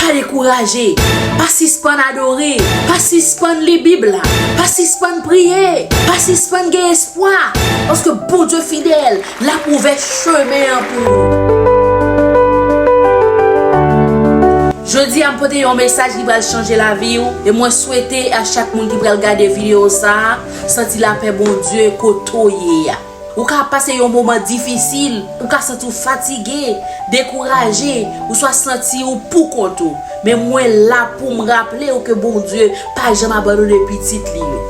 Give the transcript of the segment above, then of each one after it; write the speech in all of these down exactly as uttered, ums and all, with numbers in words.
Pa dekouraje, pa sispann adore, pa sispann li Bib la, pa sispann priye, pa sispann gen espwa, paske Bondye fidèl, l ap ouvè chemen an pou ou. Jodi a, m pote yon mesaj ki pral chanje lavi w, e mwen swete a chak moun ki pral gade videyo sa a, santi lapè Bondye kote w ye a. Ou ka ap pase yon moman difisil, ou ka santi w fatige, dekouraje, oswa santi w poukont ou. Men mwen la pou m raple w ke Bondye pa janm abandone pitit li yo.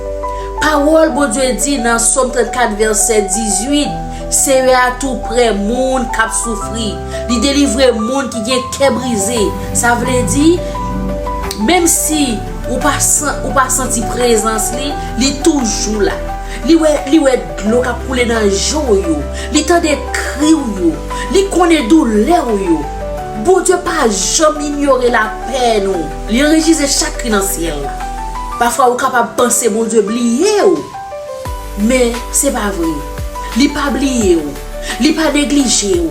Pawòl Bondye di nan Sòm trannkat, vèsè dizuit, Seyè a tou prè moun k ap soufri. Li delivre moun ki gen kè brize. Sa vle di, menm si ou pa san-, ou pa santi prezans li, li toujou la. Li wè, li wè dlo k ap koule nan je w yo. Li tande kri w yo. Li konnen doulè w yo. Bondye pa janm inyore lapèn ou. Li anrejistre chak kri nan syèl la. Pafwa, ou kapab panse Bondye bliye w. Men, se pa vre. Li pa bliye w. Li pa neglije w.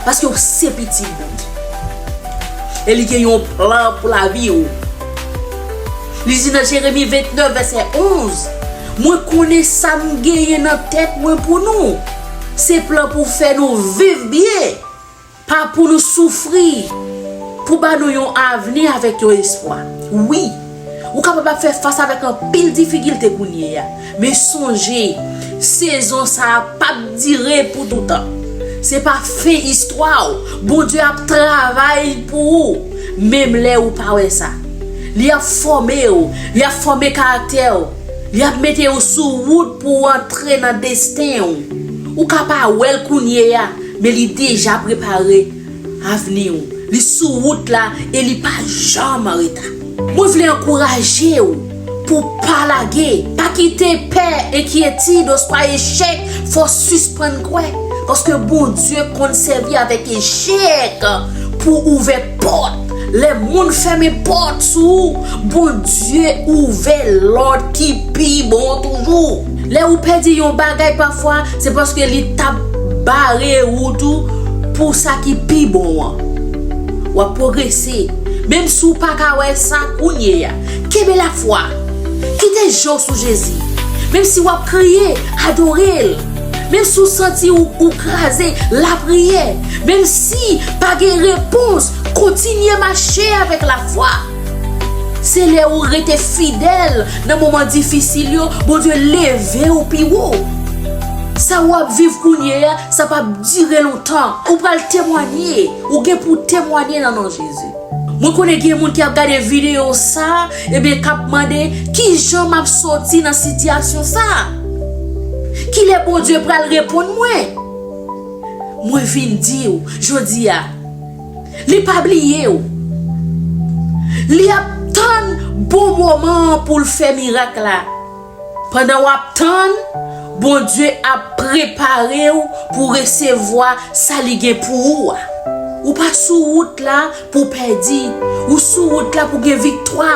Paske w se pitit Bondye. E li gen yon plan pou lavi w. Li di nan Jeremi vennèf, vèsè onz, "Mwen konnen sa m genyen nan tèt mwen pou nou. Se plan pou fè nou viv byen, pa pou nou soufri, pou ba nou yon avni avèk yon espwa." Wi, ou kapab ap fè fas avèk anpil difikilte kounye a, men sonje, sezon sa a p ap dire pou toutan. Se pa fen istwa w. Bondye ap travay pou ou, menm lè ou pa wè sa. Li ap fòme w, li ap fòme karaktè w, li ap mete w sou wout pou w antre nan desten w. Ou ka pa wè l kounye a, men li deja prepare avni w. Li sou wout la e li pa janm an reta. Mwen vle ankouraje w pou w pa lage, pa kite pè, enkyetid, oswa echèk fè w sispann kwè. Paske Bondye konn sèvi avèk echèk pou ouvè pòt. Lè moun fèmen pòt sou ou, Bondye ouvè lòt ki pi bon toujou. Lè ou pèdi yon bagay pafwa, se paske li t ap bare wout ou pou sa ki pi bon an. W ap pwogrese. Menm si w pa ka wè sa kounye a, kenbe lafwa. Kite je w sou Jezi. Menm si w ap kriye, adore l. Menm si w santi w, ou kraze, lapriyè. Menm si pa gen repons, kontinye mache avèk lafwa. Se lè ou rete fidèl nan moman difisil yo, Bondye leve w pi wo. Sa w ap viv kounye a, sa p ap dire lontan. Ou pral temwanye, ou gen pou temwanye nan non Jezi. Mwen konnen gen moun ki ap gade videyo sa, ebyen k ap mande, "Kijan m ap soti nan sitiyasyon sa? Kilè Bondye pral reponn mwen?" Mwen vin di w, jodi a, li pa bliye w. Li ap tann bon moman an pou l fè mirak la. Pandan w ap tann, Bondye ap prepare w pou resevwa sa li gen pou ou a. Ou pa sou wout la pou w pèdi, ou sou wout la pou gen viktwa.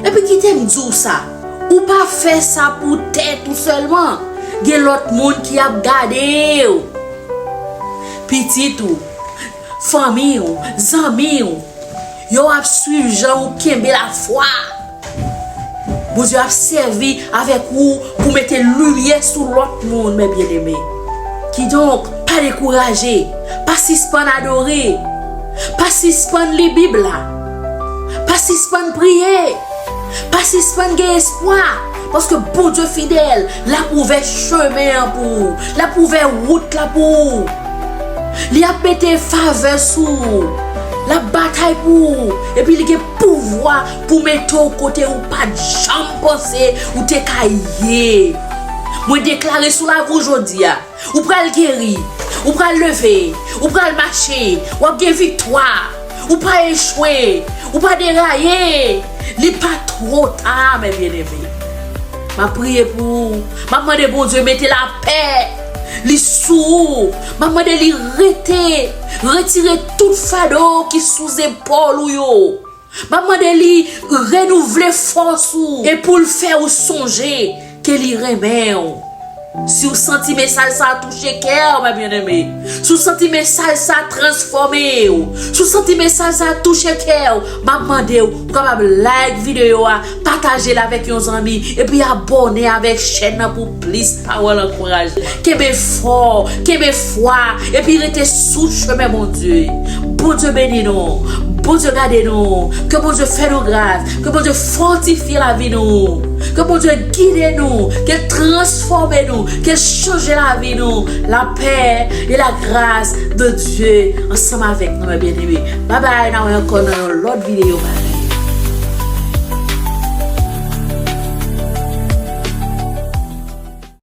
Epi kite m di w sa, ou pa fè sa pou tèt ou sèlman. Gen lòt moun ki ap gade w. Pitit ou, fanmi w, zanmi w, yo ap swiv jan ou kenbe lafwa. Bondye ap sèvi avèk ou pou mete limyè sou lòt moun, men byeneme. Kidonk, pa dekouraje, pa sispann adore, pa sispann li Bib la, pa sispann priye, pa sispann gen espwa, paske Bondye fidèl, l ap ouvè chemen an pou ou, l ap ouvè wout la pou ou. Li ap mete favè sou ou. L ap batay pou ou. Epi li gen pouvwa pou mete w kote ou pa t janm panse ou te ka ye. Mwen deklare sou lavi w jodi a, ou pral geri, ou pral leve, ou pral mache, w ap gen viktwa, ou pa echwe, ou pa deraye. Li pa twò ta, men byeneme. M ap priye pou ou. M ap mande Bondye mete lapè li sou ou. M ap mande li rete, retire tout fado ki sou zepòl ou yo. M ap mande li renouvle fòs ou e pou l fè ou sonje ke li renmen w. Si w santi mesaj sa a touche kè w, mè byeneme, si w santi mesaj sa a transfòme w, si w santi mesaj sa a touche kè w, m ap mande w, ou kapab like videyo a, pataje l avèk yon zanmi, epi abòne avèk chèn nan pou plis pawòl ankourajan. Kenbe fò, kenbe fwa, epi rete sou chemen Bondye. Bondye beni nou. Bondye gade nou. Ke Bondye fè nou gras. Ke Bondye fòtifye lavi nou. Ke Bondye gide nou. Ke l transfòme nou. Ke l chanje lavi nou. La paix et la grâce de Dieu ansanm avèk nou, mè byeneme. Babay, n a wè ankò nan yon lòt videyo. Babay.